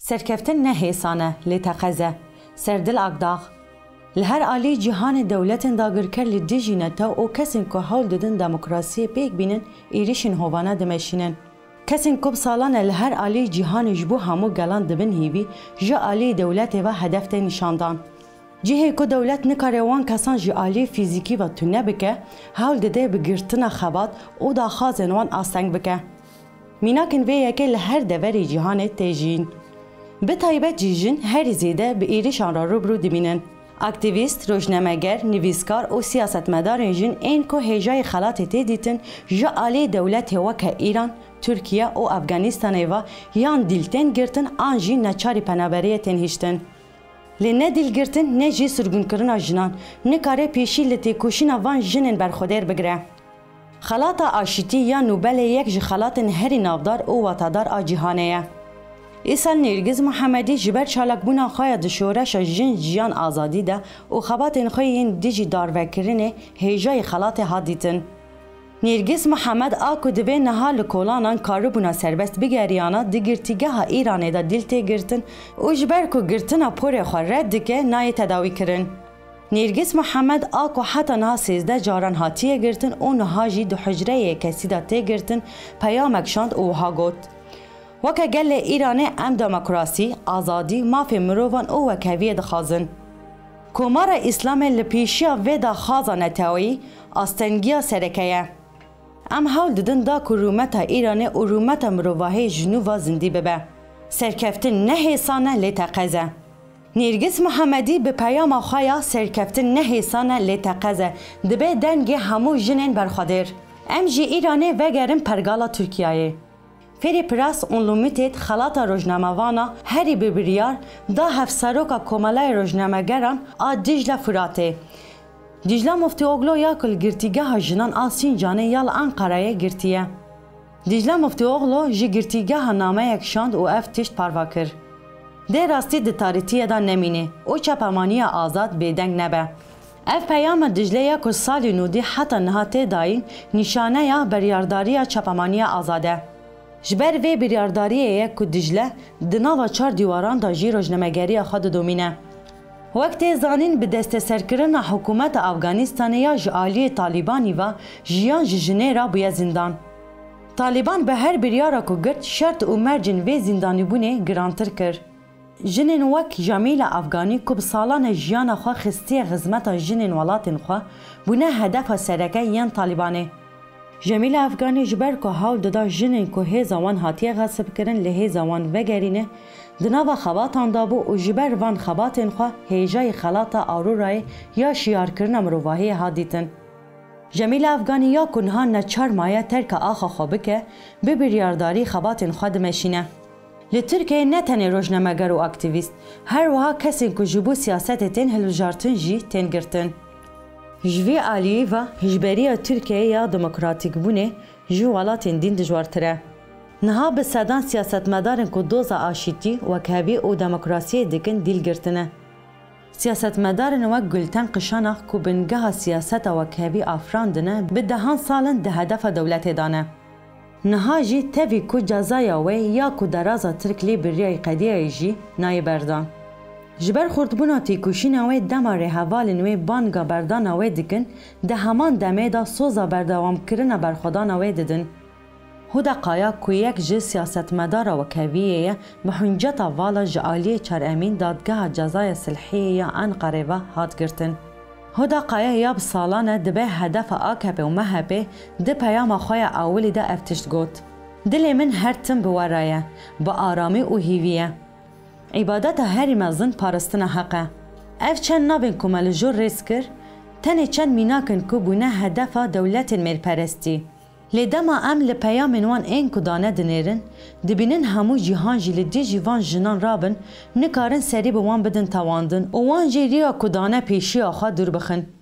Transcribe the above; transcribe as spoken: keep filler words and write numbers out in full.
Serkeftin ne hêsan e, lê teqez e. Serdil Akdağ. Li her alî cîhanê dewletên dagirker li dijî netew û kesên ku hewl didin demokrasiyê pêk bînin, êrîşên hovane dimeşînin. Kesên ku bi salan e li her alî cîhanê ji bo hemû gelan dibin hêvî, ji alî dewletê ve hedef tê nîşandan. Cihê ku dewlet nikare wan kesan ji alî fîzîkî ve tune bike, hewl dide bi girtina xebat û daxwazên wan asteng bike. Mînakên vê yekê li her deverê cîhanê tê jiyîn. Bi taybet jî jin herî zêde bi êrişan re rû bi rû dimînin. Aktîvîst, rojnameger, nivîskar û siyasetmedarên jin ên ku hêjayî xelatê tê dîtin, ji alî dewletê weke Îran, Tirkiye û Efganîstanê ve yan dîl tên girtin an jî neçarî penaberiyê tên hiştin. Lê ne dîlgirtin ne jî sirgûnkirina jinan nikare pêşî li têkoşîna van jinên berxwedêr bigire. Xelata Aşîtî ya Nûbelê yek ji xelatên herî navdar û watadar a cîhanê ye. Îsal Nêrgiz Muhemedî ji ber çalakbûna xwe ya di şoreşa Jin Jiyan Azadî de û xebatên xwe yên dijî darvekirinê hêjayî xelatê hat dîtin. Nêrgiz Muhemed a ku divê niha li kolanan karibûna serbest bigeriyana di girtîgeha Îranê de dîl tê girtin û ji ber ku girtina porê xwe red dike nayê tedawîkirin. Nêrgiz Muhemed a ku heta niha sêzdeh caran hatiye girtin û niha jî di hucreyê kesî de tê girtin, peyamek şand û wiha got, Weke gelê Îranê em demokrasî, azadî, mafê mirovan û wekheviyê dixwazin. Komara Îslamê li pêşiya vê daxwaza neteweyî astengiya sereke ye. Em hewl didin da ku rûmeta Îranê û rûmeta mirovahiyê ji nû ve zindî bibe. Serkeftin ne hêsan e lê teqez e. Nêrgiz Muhemedî bi peyama xwe ya serkeftin ne hêsan e lê teqez e, dibe dengê hemû jinên berxwedêr. Em ji Îranê vegerin pergala Tirkiyeyê. Fêrî Press Unlimited xelata rojnamevana herî bi biryar da hevseroka Komelaya Rojnamegeran a Dicle Firatê. Dicle Muftioglu ya ku li Girtîgeha Jinan a Sîncanê ya li Enqereyê girtiye. Dicle Muftioglu ji girtîgeha nameyek şand û ev tişt parva kir, Dê rastî di tarîtiyê de nemîne û çapemaniya azad bêdeng nebe. Ev peyama Dicle ya ku salî nûdî heta niha tê dayîn, nîşaneya beryardariya çapemaniya azad e. Ji ber vê biryardariyê ye ku Dicle di nava çar dîwaran de jî rojnamegeriya xwe didomîne. Wek tê zanîn, bi desteserkirina hikûmeta Afganistanê ya ji aliyê Talîbanî ve jiyan ji jinê re bûye zîndan. Talîban bi her biryara ku girt, şert û mercên vê zîndanîbûnê girantir kir. Jinên wek Jamîla Afganî ku bi salan e jiyana xwe xistiye xizmeta jinên welatên xwe, bûne hedefa sereke yên Talîbanê. Jamîla Afganî ji ber ku hewl dida jinên ku hêza wan hatiye xesibkirin li hêza wan vegerîne, di nava xebatan de bû û ji ber van xebatên xwe hêjayî xelata Aurorayê ya şiyarkirina mirovahiyê hat dîtin. Jamîla Afganî ya ku niha neçar maye terka axa xwe bike, bi biryardarî xebatên xwe dimeşîne. Li Tirkiyeyê ne tenê rojnameger û aktîvîst, her wiha kesên ku ji bo siyasetê tên hilbijartin jî tên girtin. Ji vî aliyî ve hişberiya Tirkiyeyê ya demokratîkbûnê ji welatên din dijwartir e. Niha bi sedan siyasetmedarên ku doza aşîtî, wekhevî û demokrasiyê dikin dîl girtine. Siyasetmedarên wek Gulten Qişanax ku bingeha siyaseta wekhevî afirandine, bi dehan sal in di hedefa dewletê de ne. Niha jî tevî ku cezaya wê ya ku deraza Tirk lê biriyayî qediyayê jî nayê berdan. Ji ber xurtbûna têkoşîna wê dema rêhevalên wê banga berdana wê dikin, di heman demê de soza berdewamkirina berxwedana wê didin. Huda Kaya ku yek ji siyasetmedara wekheviyê ye, bi hunceta vala ji aliyê Çar Emîn Dadgeha Cezaya Silhiyê ya Enqerê ve hat girtin. Huda Kaya ya bi salan e dibe hedefa A K P û M H P, di peyama xwe ya ewilî de ev tişt got, Dilê min her tim bi we re ye, bi aramî û hîvî ye. Îbadeta herî mezin parastina heq e. Ev çend navên ku me li jor rêz kir, tenê çend mînak in ku bûne hedefa dewletên mêrperestî. Lê dema em li peyamên wan ên ku dane dinêrin, dibînin hemû cîhan jî li dijî van jinan rabin, nikarin serî bi wan bidin tewandin û wan jî riya ku dane pêşiya xwe dûr bixin.